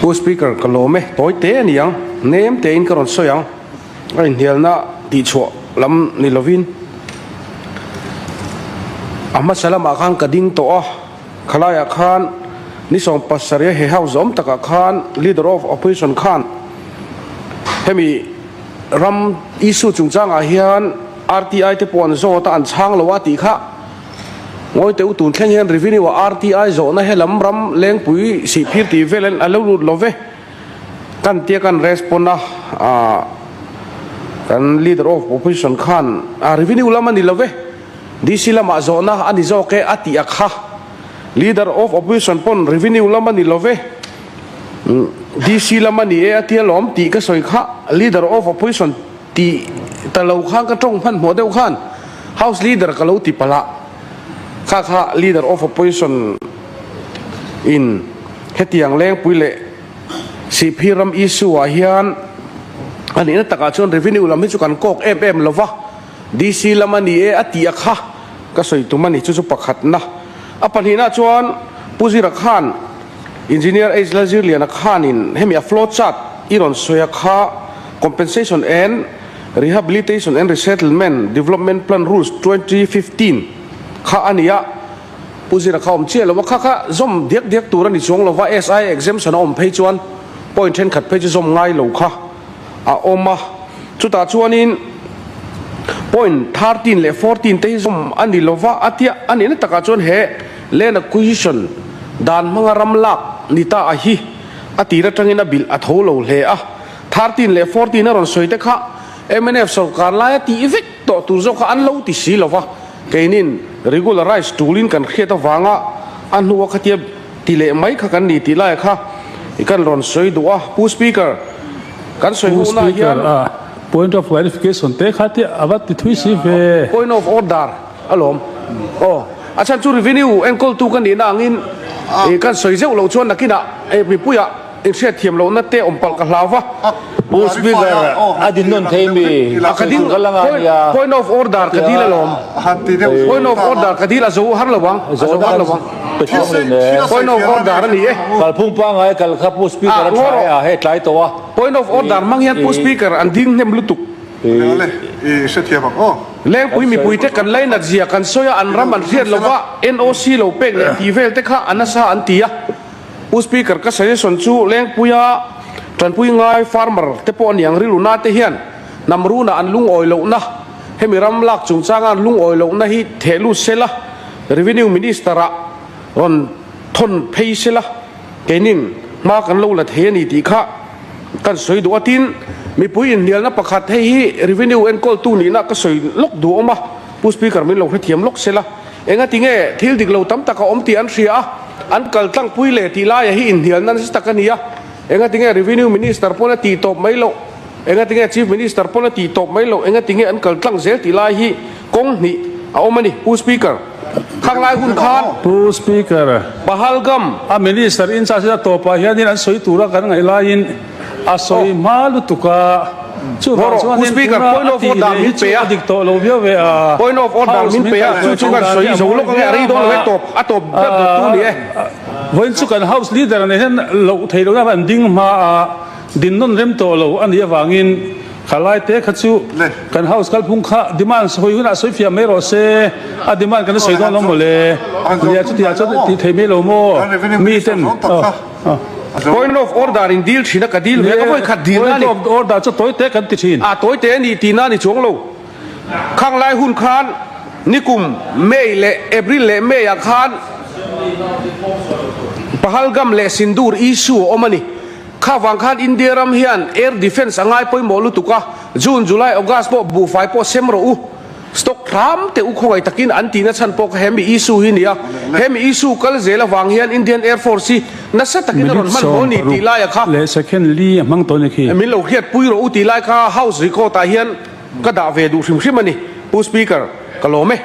Pu Speaker, ka lawm e. Tawi te a ni ang. Nem tein ka rawn sawi ang. A inhnialna tihchhuah lam ni lovin a hmasa lamah khan ka ding tawh a. Khalaiah khan ni 70 a he house awm takah khan Leader of Opposition khan hemi ram issue chungchangah hian RTI te pawh an zawt a, an chhang lo a tih kha Ngawi teh u, tun thleng hian Revenue ah RTI zawhna helam ram lengpui sihphir tih vel an lo lut lo ve. Kan tia kan respond a, kan Leader of Opposition khan Revenue lam a ni lo ve, DC lamah zawhna a ni zawk e a tih a kha. Leader of Opposition pawn Revenue lam a ni lo ve, DC lam a ni e a tia lawm tih ka sawi kha. Leader of Opposition Ti ta lo khan ka tawng hmanhmawh deuh khan House Leader ka lo ti palh a, kha kha Leader of Opposition in hetiang lengpui leh Sihphir ram issue ah hian a nihna takah chuan Revenue lam hi chu kan kawk em em lova, DC lam a ni e a tih a kha ka sawi tum a ni, chu chu pakhatna. A pahnihna chuan Pu Zira khan Engineer H. Lalzirliana khanin hemi a flow chart i rawn sawi a kha Compensation and Rehabilitation and Resettlement Development Plan Rules 2015 kha a ni a, Pu Zira kha awm chiah lo a, kha kha zawm diak diak tur a ni chuang lo va, SI exemption a awm phei chuan point thenkhat phei chu zawm ngai lo kha a awm a, chutah chuanin point 13 leh 14 te hi zawm a ni lo va, a tia a nihna takah chuan he Land acquisition dan hmanga ram lak ni ta a hi a tir atangin a bilh a tho lo hle a, 13 leh 14 a rawn sawi te kha mnf sorkar laia tih vek tawh tur zawk kha an lo ti si lo va, keinin regularize tulin kan hriat avanga a hnua khatia ti leh mai kha kan ni tih laia kha i kan rawn sawi duh a, Pu Speaker, kan sawi Pu ho na Speaker, hian. a point of clarification te kha ti a va ti thui si ve. Point of order alawm. Aw, a chhan chu revenue enkawltu ka nihna angin i kan sawi zeuh loh chuan nakinah mipuiah inhriat thiam lohna te awm palh ka hlau va. Pu Speaker, a din nawn thei mi? A ka ding, point of order ka dil alawm. Point of order ka dil a zo har lo ang, a zo har lo ang. Point of order a ni e. Kalphung pangngai kal kha Pu Speaker a tha e a, hei tlai tawh a. Point of order hmang hian Pu Speaker an ding hnem lutuk. Lengpui mipuite kan lainat zia kan sawi a, an ram an hriat lova NOC lo pek leh tih vel te kha a nasa an ti a. Pu Speaker, ka suggestion chu Lengpuia tanpui ngai farmer te pawh a niang riluna te hian hnam runa an lungawi lohna, hemi ram lak chungchanga an lungawi lohna hi theh lut sela, Revenue Minister ah rawn thawn phei sela, keinin hma kan lo la thei a ni tih kha kan sawi duh a. Tin, mipui inhnialna pakhat hei hi Revenue enkawltu nihna ka sawi lawk duh awm a, Pu Speaker min lo hrethiam lawk sela. Engati nge thil dik lo tam tak a awm tih an hria a, an kal tlangpui leh tih laia hi inhnialna nasa tak a ni a. Engati nge Revenue Minister pawn a tih tawp mai loh? Engati nge Chief Minister pawn a tih tawp mai loh? Engati nge an kal tlang zel tih lai hi kawng hnih a awm a ni, Pu Speaker. Khang lai hun khan. Pu Speaker. Pahalgam. A Minister in charge a tawpah hianin an sawi tura kan ngaih laiin a sawi hma lutuk a, chuvang chuanin tuna a tih leh hi chu a dik tawh lo viau ve a, House min kaihhruai tum dan hi a mawi viau a, vawiin chu kan House Leader nen hian loh theih lohna an ding hma a, din nawn rem tawh lo a nih avangin khalai te kha chu kan House kalphung kha demand sawi hunah sawi fiah mai rawh se, a demand kan sawi dawn lo maw le, nia chutiah chuan tih theih mai lo maw mi ten. Point of order in dil thin a ka dil ve ka vawi khat dil na ni. Point of order chu tawi te kan ti thin. A tawi te a ni tih na ni chuang lo. Khang lai hun khan nikum May leh April leh May ah khan Pahalgam leh Sindoor issue a awm a ni. Kha vang khan India ram hian air defence a ngai pawimawh lutuk a, June, July, August pawh buhfai pawh sem rawh u. Stock hram teh u khawngaih takin an tihna chhan pawh kha hemi issue hi nia. Hemi issue kal zel avang hian Indian Air Force hi nasa takin a rawn Minute hman haw sawm ni tih paruk laia kha leh second li a hmang tawh a ni khi. Min lo hriat pui rawh u tih lai kha House record ah hian ka dah ve duh hrim hrim a ni. Pu Speaker, ka lawm e.